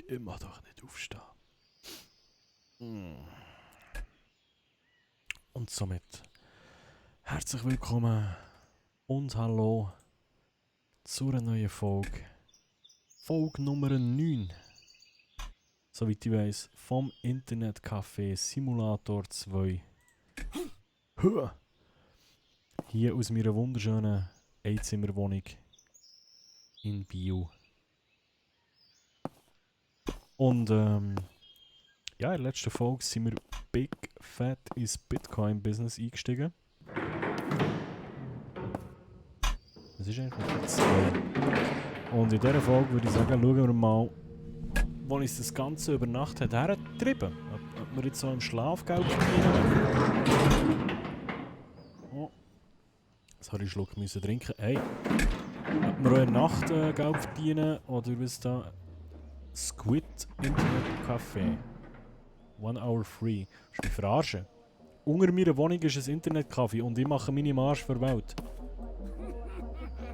immer doch nicht aufstehen. Und somit herzlich willkommen und hallo zu einer neuen Folge. Folge Nummer 9. Soweit ich weiss, vom Internetcafé Simulator 2. Hier aus meiner wunderschönen Einzimmerwohnung in Biel. Und ja, in der letzten Folge sind wir big fat ins Bitcoin-Business eingestiegen. Das ist eigentlich noch 2. Und in dieser Folge würde ich sagen, schauen wir mal, wo uns das Ganze über Nacht hat hergetrieben. Ob wir jetzt so im Schlafgeld verdienen. Oh. Jetzt habe ich einen Schluck müssen trinken. Hey, ob wir auch in der Nacht Geld verdienen oder was da? Squid Internet Café. 1 hour free. Willst du mich verarschen? Unter meiner Wohnung ist ein Internetcafé und ich mache meine Marsch für die Welt.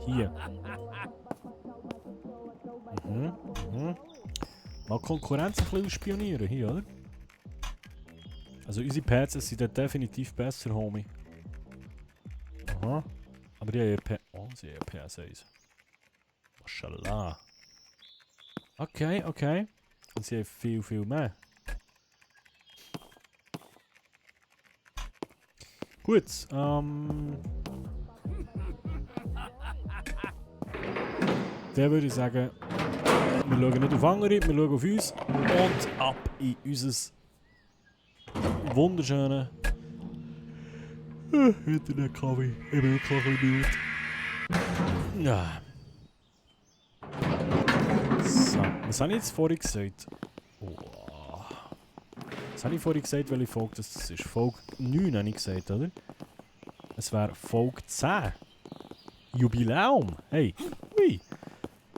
Hier. Mal Konkurrenz ein bisschen ausspionieren hier, oder? Also unsere PCs sind da definitiv besser, Homie. Aha. Aber die haben sie haben PS1. Mashallah. Okay. Und sie haben viel mehr. Gut, dann würde ich sagen, wir schauen nicht auf andere, wir schauen auf uns und ab in unser wunderschönes Internet-Kaffee. Ich bin wirklich ein bisschen müde. Ja. So, was habe ich jetzt vorhin gesagt? Was habe ich vorhin gesagt, welche Folge das ist? Folge 9 habe ich gesagt, oder? Es wäre Folge 10. Jubiläum! Hey, ui!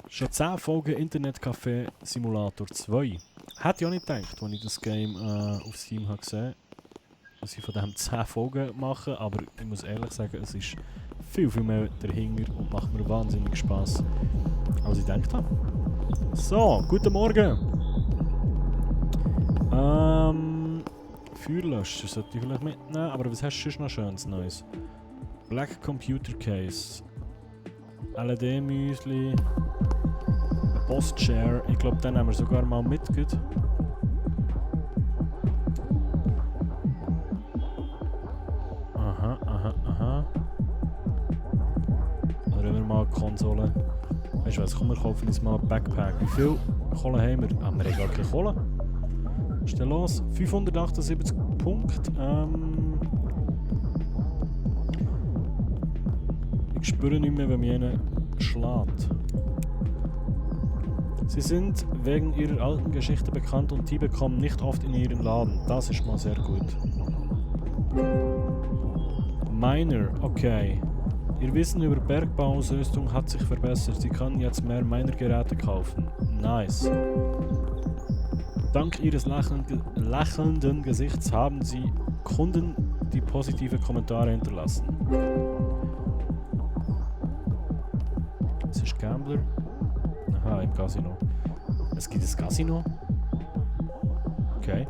Schon 10 Folgen Internetcafé Simulator 2. Hätte ich auch nicht gedacht, als ich das Game auf Steam habe gesehen, dass ich von dem 10 Folgen mache, aber ich muss ehrlich sagen, es ist viel mehr dahinter und macht mir wahnsinnig Spass, als ich gedacht habe. So, guten Morgen! Feuerlöscher sollte ich vielleicht mitnehmen, aber was hast du sonst noch schönes Neues? Black Computer Case, LED-Müsli, Boss Chair, ich glaube den haben wir sogar mal mitgenommen. Aha. Oder haben wir mal Konsole? Weißt du was, komm, wir kaufen uns mal ein Backpack. Wie viel Kohle haben wir? Ah, wir haben gar keine Kohle. Was ist denn los? 578 Punkte. Ich spüre nicht mehr, wenn mich einer schlägt. Sie sind wegen ihrer alten Geschichte bekannt und Diebe kommen nicht oft in ihren Laden. Das ist mal sehr gut. Miner, okay. Ihr Wissen über Bergbauausrüstung hat sich verbessert. Sie können jetzt mehr Minergeräte kaufen. Nice. Dank ihres lächelnden Gesichts haben sie Kunden, die positive Kommentare hinterlassen. Das ist Gambler. Aha, im Casino. Es gibt ein Casino? Okay.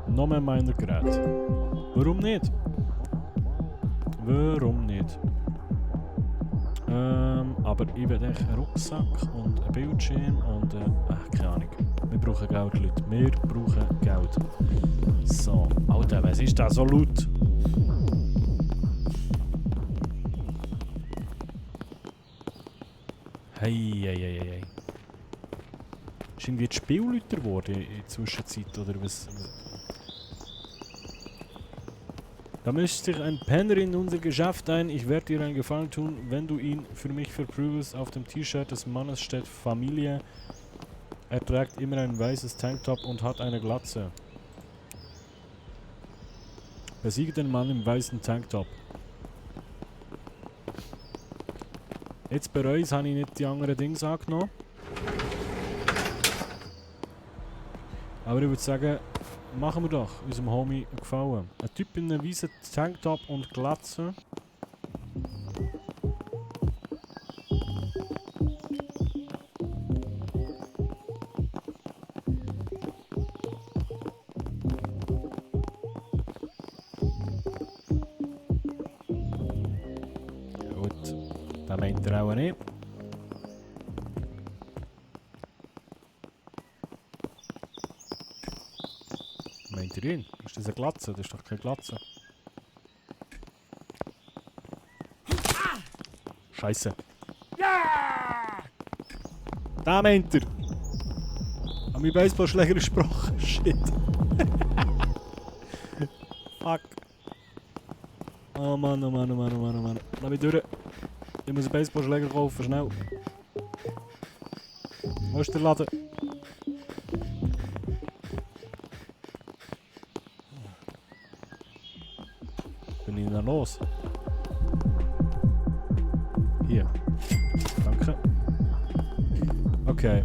Noch mehr Minergerät. Warum nicht? Aber ich will echt einen Rucksack und einen Bildschirm und keine Ahnung. Wir brauchen Geld, Leute. Wir brauchen Geld. So, Alter, was ist da so laut? Hey. Ist irgendwie die Spielleute geworden in der Zwischenzeit, oder was? Da mischt sich ein Penner in unser Geschäft ein. Ich werde dir einen Gefallen tun, wenn du ihn für mich verprügelst. Auf dem T-Shirt des Mannes steht Familie. Er trägt immer ein weißes Tanktop und hat eine Glatze. Besiege den Mann im weißen Tanktop. Jetzt bei uns habe ich nicht die anderen Dinge angenommen. Aber ich würde sagen, machen wir doch unserem Homie einen Gefallen. Ein Typ in einem weißen Tanktop und Glatze. Da meint er auch nicht. Meint ihr ihn? Ist das eine Glatze? Das ist doch keine Glatze. Scheiße. Da meint er! An meinen Baseballschläger gesprochen. Shit. Fuck. Oh Mann, oh Mann, oh Mann, oh Mann, oh Mann. Lass mich durch. Ich muss einen Baseballschläger kaufen, schnell. Wo ist der Laden? Bin ich denn los? Hier. Danke. Okay.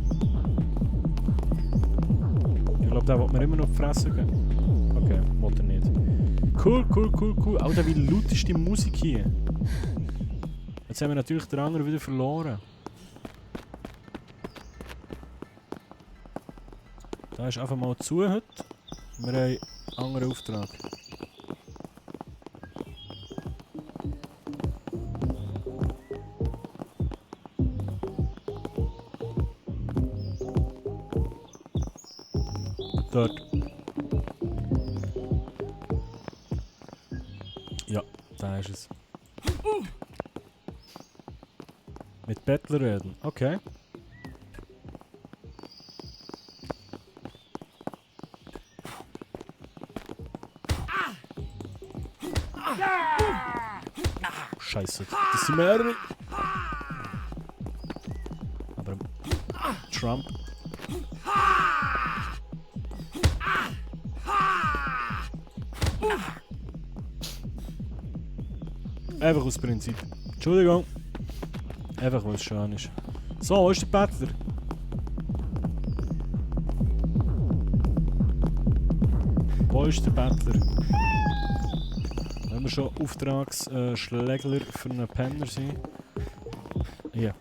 Ich glaube, der will mir immer noch fressen geben. Okay, wollte er nicht. Cool, cool, cool, cool. Alter, wie laut ist die Musik hier? Jetzt haben wir natürlich den anderen wieder verloren. Da ist einfach mal zu heute. Wir haben einen anderen Auftrag. Dort. Ja, da ist es. Mit Bettler reden. Okay. Scheiße, das sind mehrere. Aber Trump. Einfach aus Prinzip. Entschuldigung. Einfach weil es schön ist. So, wo ist der Bettler? Wo ist der Bettler? Wenn wir schon Auftragsschlägler für einen Penner sind. Hier.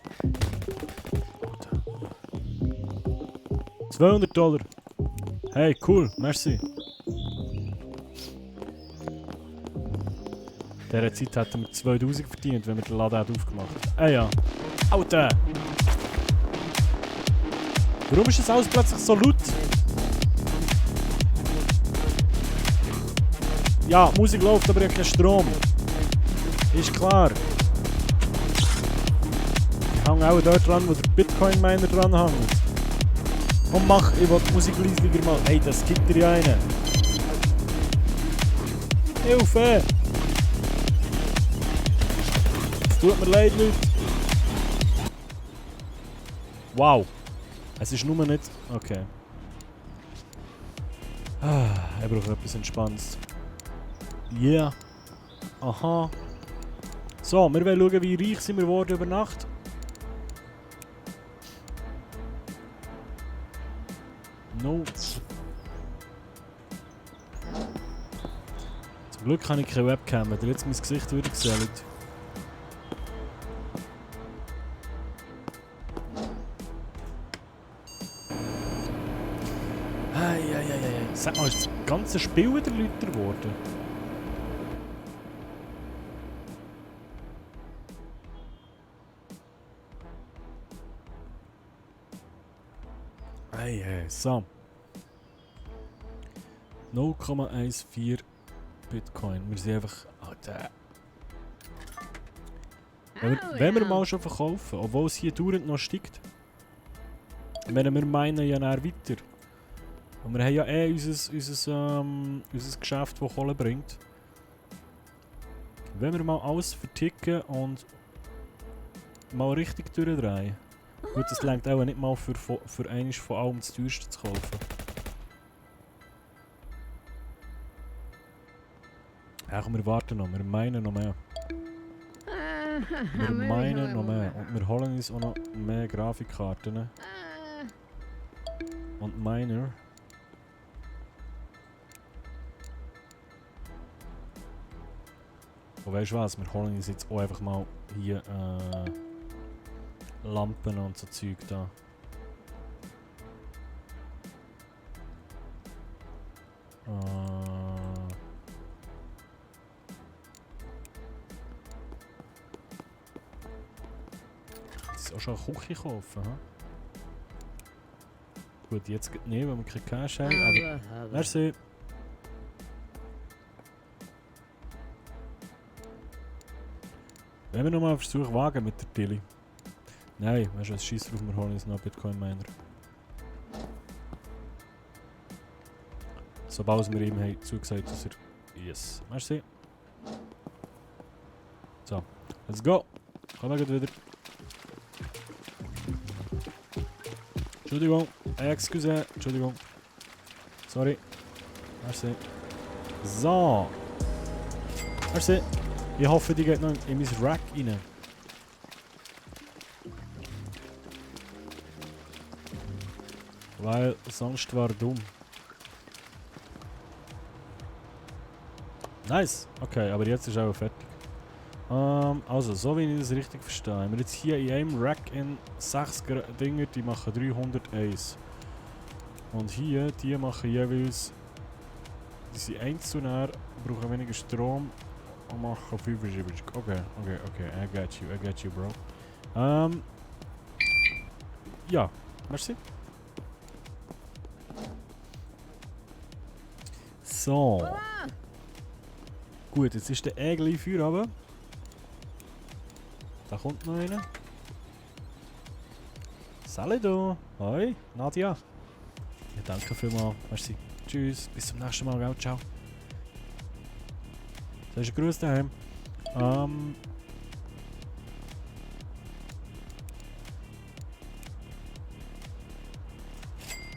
$200. Hey, cool, merci. In dieser Zeit hätten wir 2000 verdient, wenn wir den Laden aufgemacht hätten. Ah ja. Alter! Warum ist das alles plötzlich so laut? Ja, Musik läuft, aber ich habe keinen Strom. Ist klar. Ich hänge auch dort dran, wo der Bitcoin-Miner dran hängt. Komm, mach, ich will die Musik leisiger machen. Hey, das gibt dir ja einen. Hilfe! Es tut mir leid, Leute. Wow. Es ist nur nicht... Okay. Ich brauche etwas Entspanntes. Yeah. Aha. So, wir wollen schauen, wie reich sind wir geworden über Nacht. No. Zum Glück habe ich keine Webcam, wenn ihr jetzt mein Gesicht würde sehen. Sag mal, ist das ganze Spiel wieder lauter geworden? Hey, so. 0,14 Bitcoin. Wir sind einfach... Alter. Wenn wir mal schon verkaufen, obwohl es hier dauernd noch steigt. Wenn wir meinen ja näher weiter. Und wir haben ja unser Geschäft, das Kohle bringt. Wenn wir mal alles verticken und mal richtig durchdrehen. Gut, das reicht auch nicht mal für einmal von allem das teuerste zu kaufen. Ja, komm, wir warten noch, wir meinen noch mehr. Wir meinen noch mehr. Und wir holen uns auch noch mehr Grafikkarten. Und Miner. Und weißt du was, wir holen uns jetzt auch einfach mal hier Lampen und so Zeug da. jetzt auch schon eine Küche kaufen. Hm? Gut, jetzt geht nicht, weil wir kein Cash haben, aber... Merci! Wenn wir nochmal einen Versuch wagen mit der Tilly. Nein, weißt du, was scheiß drauf, wir holen uns noch Bitcoin-Miner. Sobald wir ihm haben zugesagt, dass er... Yes, merci. So, let's go! Komm mal wieder. Entschuldigung, excuse, Entschuldigung. Sorry. Merci. So. Merci. Ich hoffe, die geht noch in mein Rack rein. Weil sonst war dumm. Nice. Okay, aber jetzt ist auch fertig. Also, so wie ich das richtig verstehe, haben wir jetzt hier in einem Rack in 6 Dinger, die machen 301. Und hier, die machen jeweils... Die sind einzeln, brauchen weniger Strom und machen 75. Okay, I got you, bro. Ja, merci. So. Gut, jetzt ist der Egli für aber. Da kommt noch einer. Salut! Hoi, Nadja. Ja, danke vielmals. Merci. Tschüss, bis zum nächsten Mal. Ciao, ciao. Das ist ein Gruß daheim.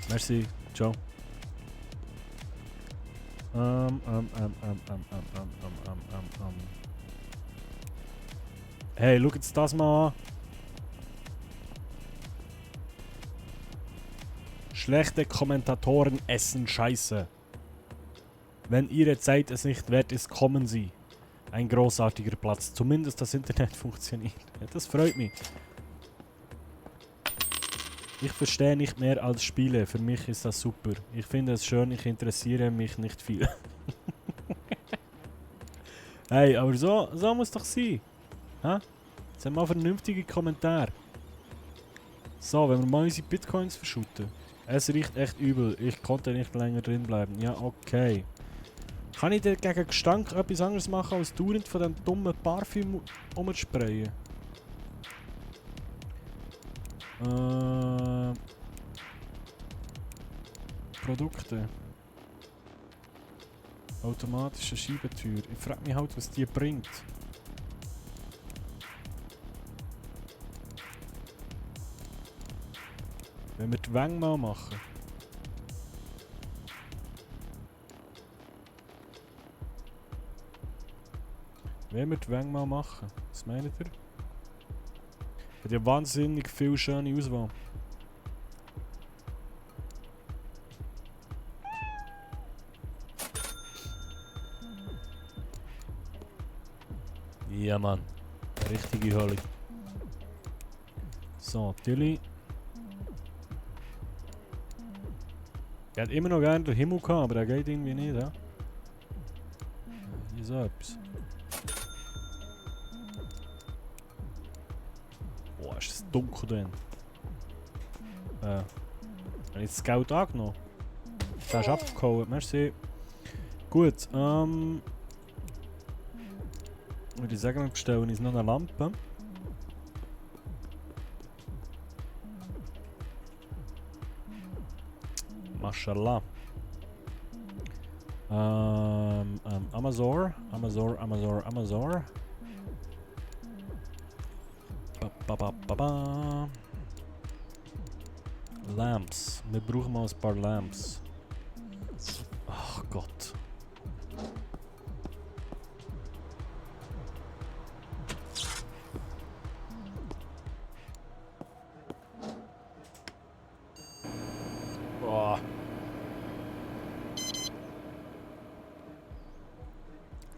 Merci. Ciao. Hey, schau jetzt das mal an. Schlechte Kommentatoren essen Scheiße. Wenn Ihre Zeit es nicht wert ist, kommen Sie. Ein großartiger Platz. Zumindest das Internet funktioniert. Ja, das freut mich. Ich verstehe nicht mehr als Spiele. Für mich ist das super. Ich finde es schön, ich interessiere mich nicht viel. Hey, aber so muss doch sein. Ha? Jetzt haben wir mal vernünftige Kommentare. So, wenn wir mal unsere Bitcoins verschütten. Es riecht echt übel. Ich konnte nicht länger drin bleiben. Ja, okay. Kann ich denn gegen Gestank etwas anderes machen, als dauernd von diesem dummen Parfüm umzusprayen? Produkte. Automatische Schiebetür. Ich frage mich halt, was die bringt. Wenn wir die Wänge mal machen. Wenn wir die Wänge mal machen. Was meint ihr? Hat ja wahnsinnig viel schöne Auswahl. Ja, Mann. Richtige Hölle. So, Tilly. Er hat immer noch gerne den Himmel gehabt, aber der geht irgendwie nicht, ja? Hier ist so etwas. Boah, ist das dunkel drin. Habe ich das Geld angenommen? Das ist abgehauen, merci. Gut, würde ich sagen, wir bestellen uns noch eine Lampe. Mashallah. Amazon. Lamps. Wir brauchen mal ein paar Lamps. Ach Gott. Boah.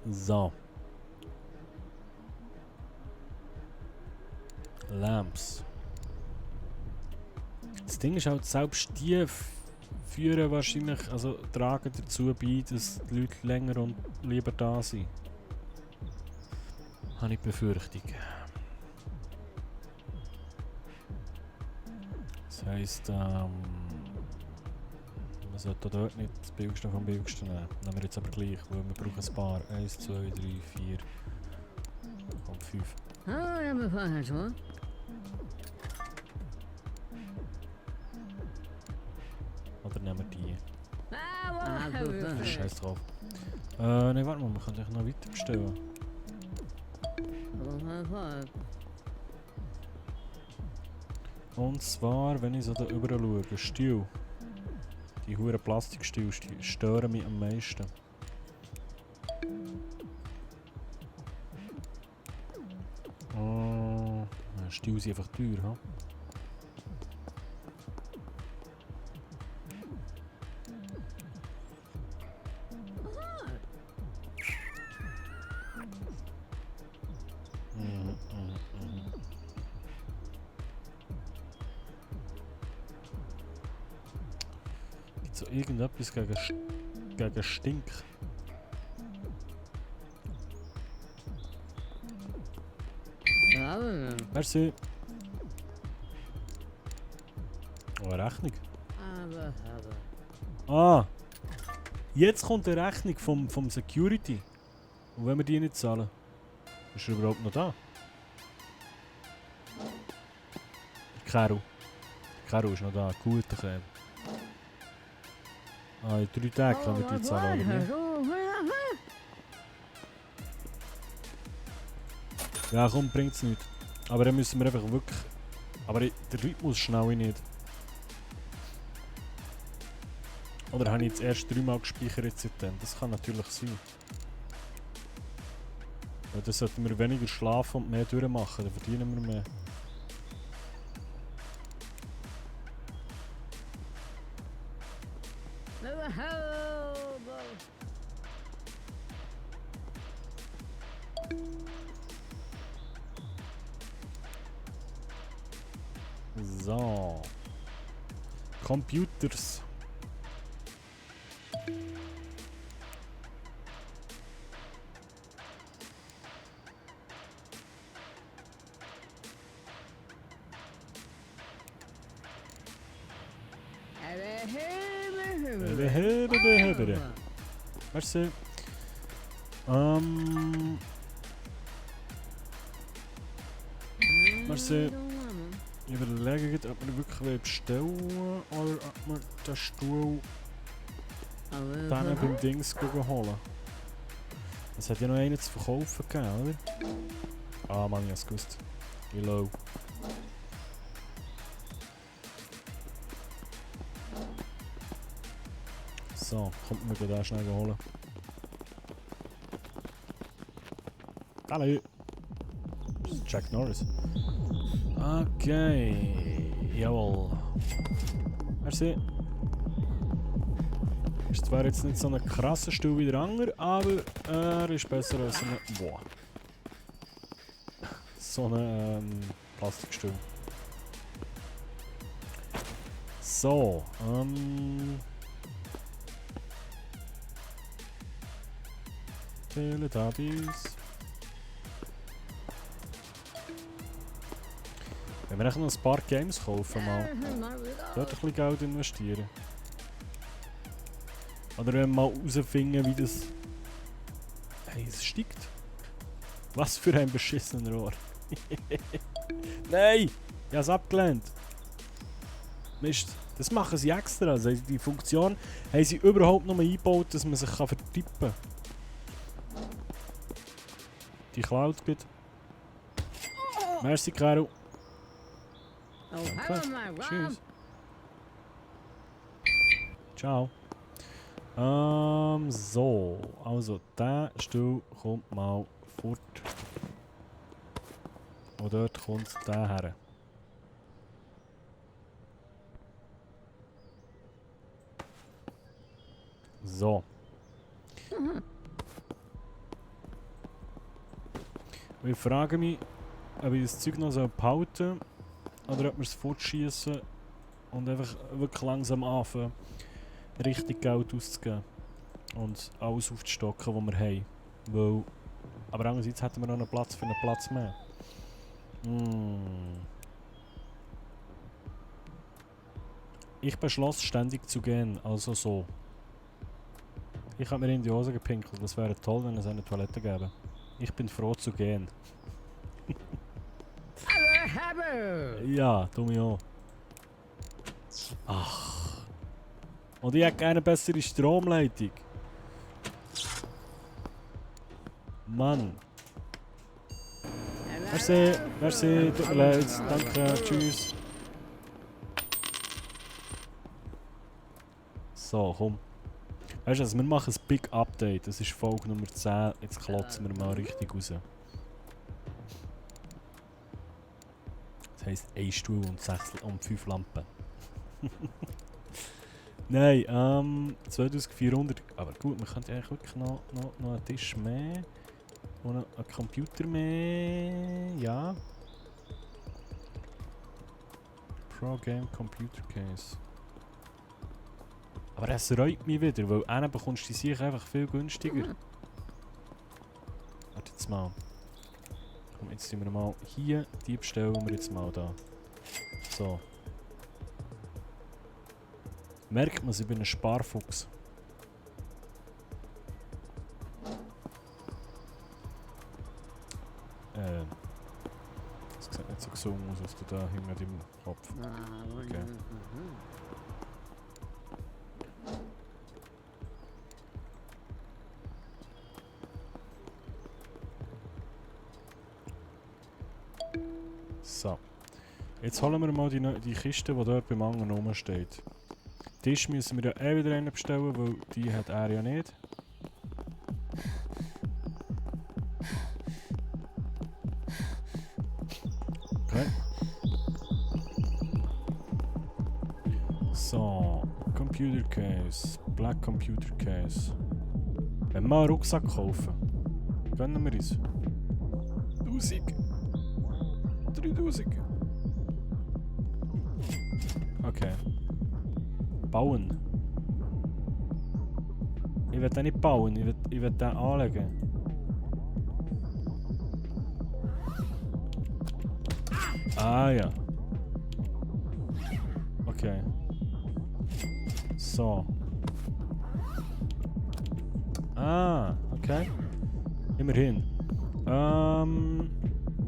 So. Lamps. Das Ding ist halt, selbst die führen wahrscheinlich, also tragen dazu bei, dass die Leute länger und lieber da sind. Habe ich Befürchtung. Das heisst, man sollte dort nicht das Billigste vom Billigsten nehmen. Nehmen wir jetzt aber gleich, weil wir brauchen ein paar. 1, 2, 3, 4 und 5. Ah, ja, wir fahren schon. Oder nehmen wir die? Ah, gut. Scheiß drauf. Ne, warte mal, wir können dich noch weiter bestellen. Und zwar, wenn ich so da überall schaue, Stiel. Die huren Plastikstiel stören mich am meisten. Stiel sind einfach teuer, ha? Gibt so irgendetwas gegen Stink? Merci. Oh, eine Rechnung. Ah! Jetzt kommt eine Rechnung vom Security. Und wenn wir die nicht zahlen, ist er überhaupt noch da? Karo. Karo ist noch da. Guter Kerl. Ah, in 3 Tagen können wir die zahlen, oder nicht? Ja, komm, bringt's nicht. Aber dann müssen wir einfach wirklich... Aber der Rhythmus schnell nicht. Oder habe ich jetzt erst 3 Mal gespeichert seitdem? Das kann natürlich sein. Ja, dann sollten wir weniger schlafen und mehr durchmachen, dann verdienen wir mehr. So. Computers. Merci. Merci. Ich überlege gerade, ob wir wirklich bestellen oder ob wir den Stuhl dann beim Dings holen. Es hat ja noch einen zu verkaufen gegeben, oder? Ah, Mann, ich hab's gewusst. Hello. So, kommt mir den schnell holen. Hallo! Das ist Jack Norris. Okay, jawohl. Merci. Ist zwar jetzt nicht so ein krasser Stuhl wie der andere, aber er ist besser als so ein... Boah. So ein Plastikstuhl. So, Teletubbies. Wenn wir echt noch ein paar Games kaufen, mal dort ein bisschen Geld investieren. Oder wenn wir mal herausfinden, wie das... Hey, es steigt. Was für ein beschissener Rohr. Nein! Ich habe es abgelehnt. Mist. Das machen sie extra. Also die Funktion haben sie überhaupt noch mal eingebaut, dass man sich vertippen kann. Die Cloud geht. Merci, Caro. Danke. Tschüss. Ciao. So. Also, der Stuhl kommt mal fort. Und dort kommt der her. So. Und ich frage mich, ob ich das Zeug noch behalten soll oder ob wir es fortschießen und einfach wirklich langsam anfangen, richtig Geld auszugeben und alles aufzustocken, was wir haben. Weil, aber andererseits hätten wir noch einen Platz für einen Platz mehr. Ich beschloss ständig zu gehen, also so. Ich habe mir in die Hose gepinkelt. Das wäre toll, wenn es eine Toilette gäbe. Ich bin froh zu gehen. Ja, du mich auch. Ach. Und ich hätte keine bessere Stromleitung. Mann. Merci, merci, tut mir leid. Danke, tschüss. So, komm. Weißt du, also wir machen ein Big Update. Das ist Folge Nummer 10. Jetzt klotzen wir mal richtig raus. Das heisst 1 Stuhl und 5 Lampen. Nein, 2400. Aber gut, wir könnten eigentlich wirklich noch einen Tisch mehr. Und einen Computer mehr. Ja. Pro Game Computer Case. Aber es reut mich wieder, weil einen bekommst du sicher einfach viel günstiger. Warte jetzt mal. Komm, jetzt tun wir mal hier, die bestellen wir jetzt mal da. So. Merkt man, ich bin ein Sparfuchs. Das sieht nicht so gesund aus, was du da hinter deinem Kopf. Okay. So. Jetzt holen wir mal die Kiste, die dort beim anderen rumsteht. Tisch müssen wir ja wieder einen bestellen, weil die hat er ja nicht. Okay. So. Computer Case. Black Computer Case. Wenn wir mal einen Rucksack kaufen, gönnen wir uns. 1000. 3000. Okay. Bauen. Ich will den nicht bauen, ich will den anlegen. Ah ja. Okay. So. Ah, okay. Immerhin.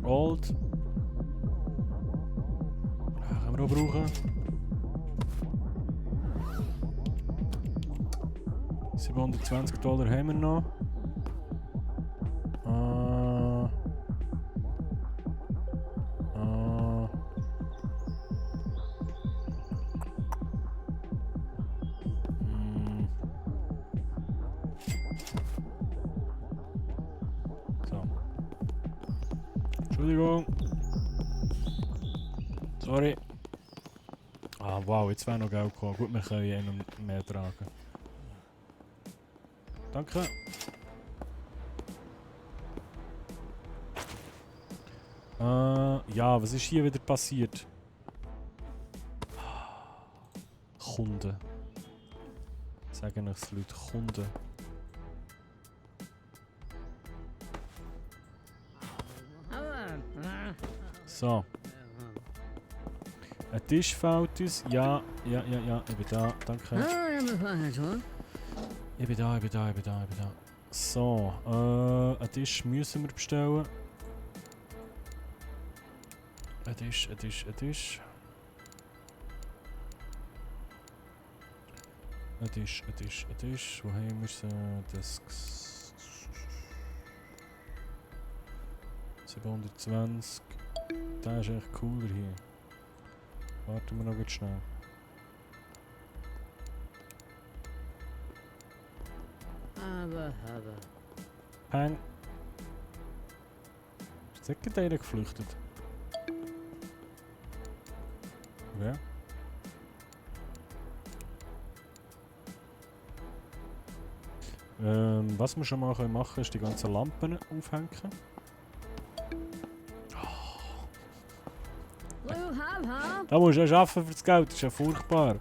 Old. Können wir auch brauchen. 720 $ haben wir noch. So. Entschuldigung. Sorry. Ah, wow, jetzt wäre noch Geld gekommen. Gut, wir können einen mehr tragen. Danke. Ja, was ist hier wieder passiert? Kunden. Sagen euch die Leute, Kunden. So. Ein Tisch fehlt uns. Ja, ich bin da. Danke. Ich bin da. So, einen Tisch müssen wir bestellen. Ein Tisch. Wo haben wir sie? Das 720. Der ist echt cooler hier. Warten wir noch ganz schnell. Peng. Ist jetzt einer geflüchtet? Ja. Was wir schon mal machen können, ist die ganzen Lampen aufhängen. Da musst du ja arbeiten für das Geld, das ist ja furchtbar.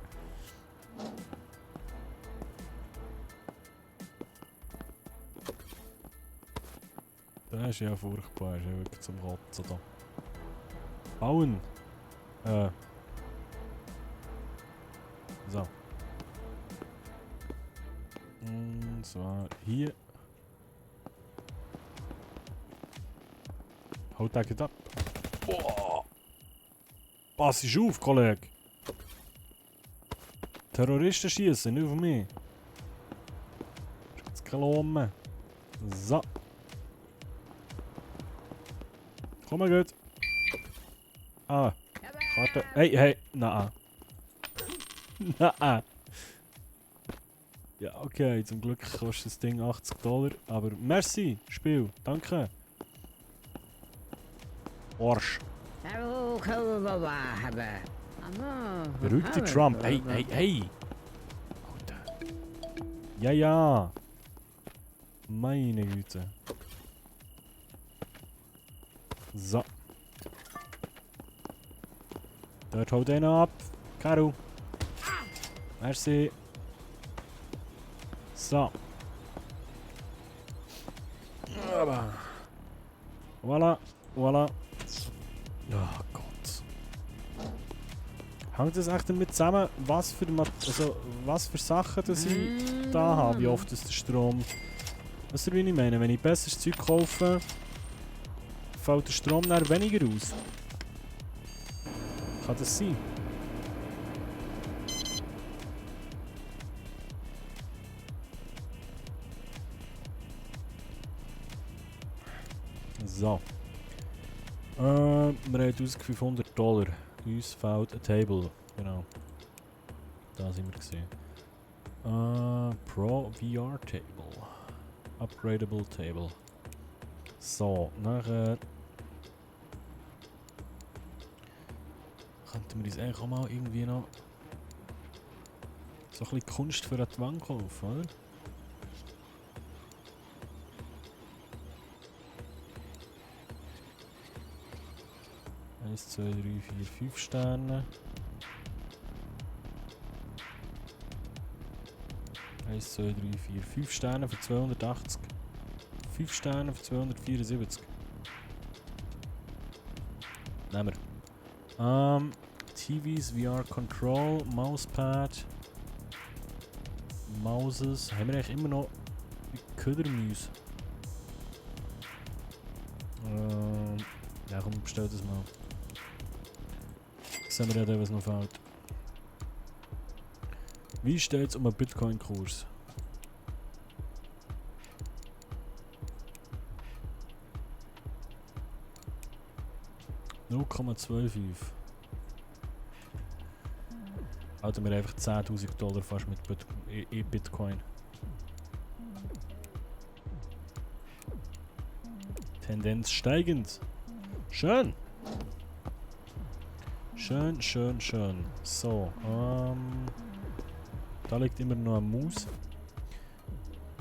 Das ist ja furchtbar, das ist ja wirklich zum Kotzen da. Bauen! zwar hier. Haut dat ab. Boah. Pass ist auf, Kollege. Terroristen schießen, nicht auf mich. Jetzt keine Lohn mehr. So. Komm mal gut. Ah. Karte. Hey, hey. Nein. Nein. Ja, okay. Zum Glück kostet das Ding $80. Aber merci, Spiel. Danke. Arsch. Beruhig dich, Trump. Hey, hey, hey. Alter. Ja, ja. Meine Güte. So. Dort haut einer ab. Karu. Merci. So. Voilà. Voilà. Oh Gott. Hängt das echt damit zusammen, was für Sachen das ich da habe, wie oft ist der Strom. Weißt du, wie ich meine? Wenn ich besseres Zeug kaufe, fällt der Strom dann weniger aus. Kann das sein? So. Wir haben $1500. Uns fehlt ein Table. Genau. Da sind wir gesehen. Pro VR Table. Upgradable Table. So, nachher könnten wir uns eigentlich auch mal irgendwie noch so ein bisschen Kunst für die Wand kaufen, oder? Eins, 2, 3, 4, 5 Sterne. 1, 2, 3, 4, 5 Sterne für 280. 5 Sterne für 274. Nehmen wir. TVs, VR Control, Mousepad, Mouses. Haben wir eigentlich immer noch Ködermäuse? Ja, komm, bestell das mal. Sehen wir ja, was noch fehlt. Wie steht es um einen Bitcoin-Kurs? $0,25. Halten wir einfach $10.000 fast mit Bitcoin. Tendenz steigend. Schön. Schön, schön, schön. So, da liegt immer noch eine Maus.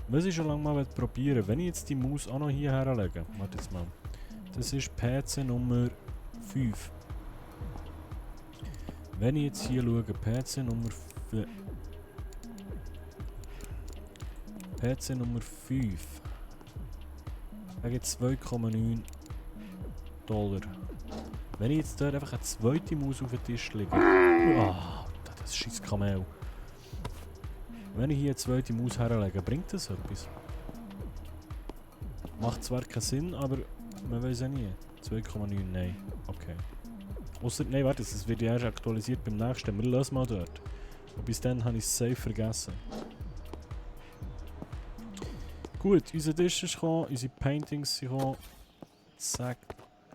Was ich schon lange mal probieren, wenn ich jetzt die Maus auch noch hier herlege. Warte jetzt mal. Das ist PC Nummer 5. Wenn ich jetzt hier schaue, PC Nummer 5. PC Nummer 5. Da gibt es $2,9. Wenn ich jetzt dort einfach eine zweite Maus auf den Tisch lege. Oh, das scheiß Kamel. Wenn ich hier eine zweite Maus herlege, bringt das etwas? Macht zwar keinen Sinn, aber man weiß ja nie. 2,9, nein. Okay. Ausser, nein, warte, das wird ja erst aktualisiert beim nächsten. Wir lassen mal dort. Und bis dann habe ich es safe vergessen. Gut, unser Tisch ist gekommen, unsere Paintings sind gekommen. Zack,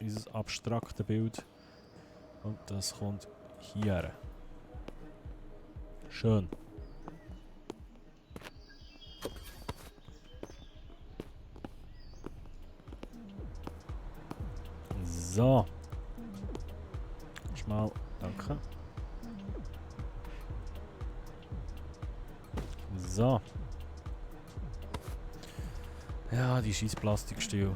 unser abstraktes Bild. Und das kommt hier. Schön. So. Mal, danke. So. Ja, die scheiß Plastikstühle.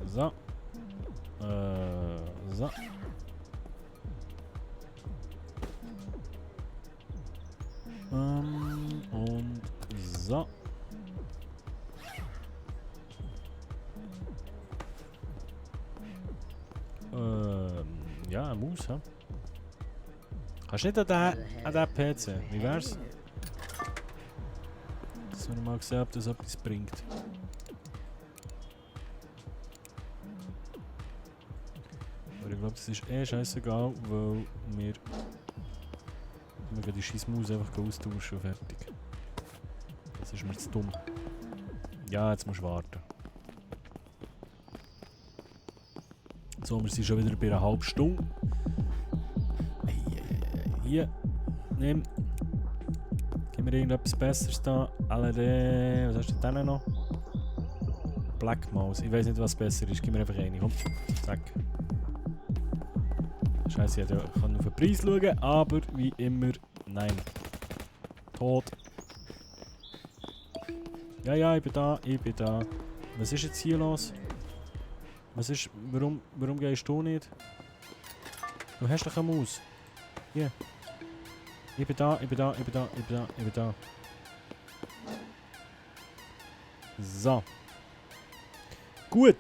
So. So. Und so. Ja, eine Maus, hä? Kannst du nicht an den PC? Wie wär's? Sollen wir mal sehen, ob das etwas bringt. Aber ich glaube, das ist eh scheißegal, weil wir die scheiß Maus einfach austauschen und fertig. Das ist mir zu dumm. Ja, jetzt musst du warten. So, wir sind schon wieder bei einer halben Stunde. Hier, nimm. Gib mir irgendetwas Besseres da. LED, was hast du denn noch? Black Mouse. Ich weiß nicht, was besser ist. Gib mir einfach eine. Komm, zack. Scheiße, ich kann auf den Preis schauen, aber wie immer, nein. Tot. Ja, ja, ich bin da, ich bin da. Was ist jetzt hier los? Was ist, warum gehst du nicht? Du hast doch eine Maus. Hier. Ich bin da, ich bin da, ich bin da, ich bin da, ich bin da. So. Gut.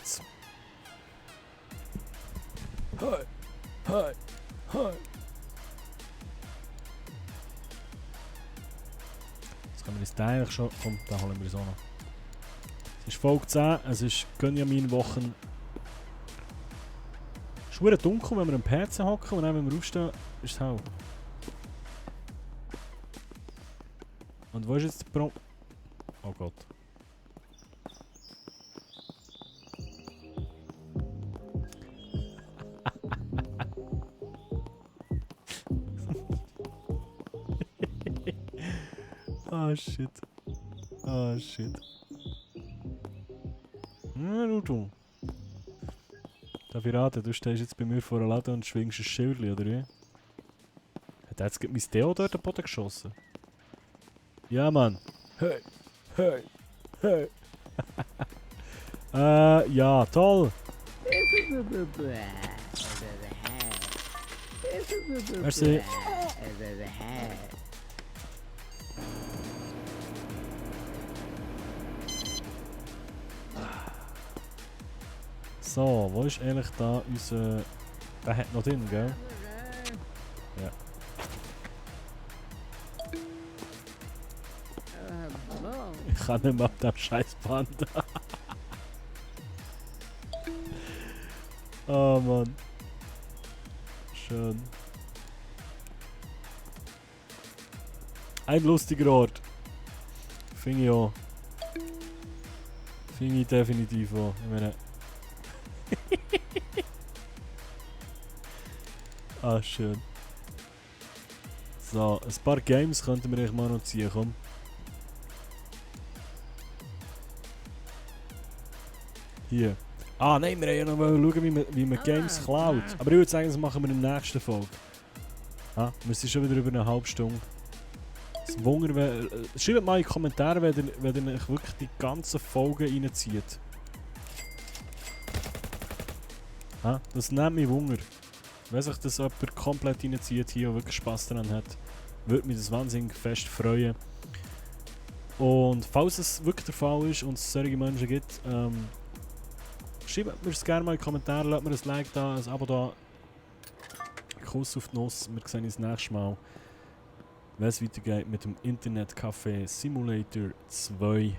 Hi. Hi. Hi. Jetzt können wir uns den eigentlich schon... Komm, da holen wir uns auch noch. Es ist Folge 10, es ist Gönjamin-Wochen. Es ist verdammt dunkel, wenn wir am PC hocken und dann, wenn wir aufstehen, ist es hell. Und wo ist jetzt der Pro... Oh Gott. Ah, shit. Ah, shit. Du. Darf ich raten, du stehst jetzt bei mir vor der Laden und schwingst ein Schildchen, oder wie? Hat jetzt mein Deo dort den Boden geschossen? Ja, Mann. Hey, hey, hey. Ja, toll. Merci. So, wo ist eigentlich da unser... Der hat noch drin, gell? Ja. Ich kann nicht mehr auf dem scheiß Band. Oh Mann. Schön. Ein lustiger Ort. Finde ich auch. Finde ich definitiv auch. Ich meine... Ah, schön. So, ein paar Games könnten wir eigentlich mal noch ziehen, komm. Hier. Ah nein, wir wollen ja noch mal schauen, wie man Games klaut. Aber ich würde sagen, das machen wir in der nächsten Folge. Ah, wir sind schon wieder über eine halbe Stunde. Das Wunder, schreibt mal in die Kommentare, wenn ihr euch wirklich die ganzen Folgen reinzieht. Ah, das nimmt mich Wunder. Wenn sich das jemand komplett reinzieht hier und wirklich Spass daran hat, würde mich das wahnsinnig fest freuen. Und falls es wirklich der Fall ist und es solche Menschen gibt, schreibt mir es gerne mal in die Kommentare, lasst mir ein Like da, ein Abo da. Ein Kuss auf die Nuss. Wir sehen uns das nächste Mal, wenn es weitergeht mit dem Internetcafé Simulator 2.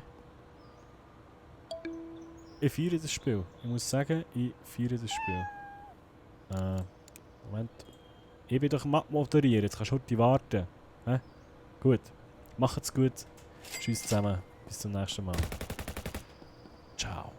Ich feiere das Spiel. Ich muss sagen, ich feiere das Spiel. Moment. Ich bin doch moderiert, jetzt kannst du heute warten. Gut. Macht's gut. Tschüss zusammen. Bis zum nächsten Mal. Ciao.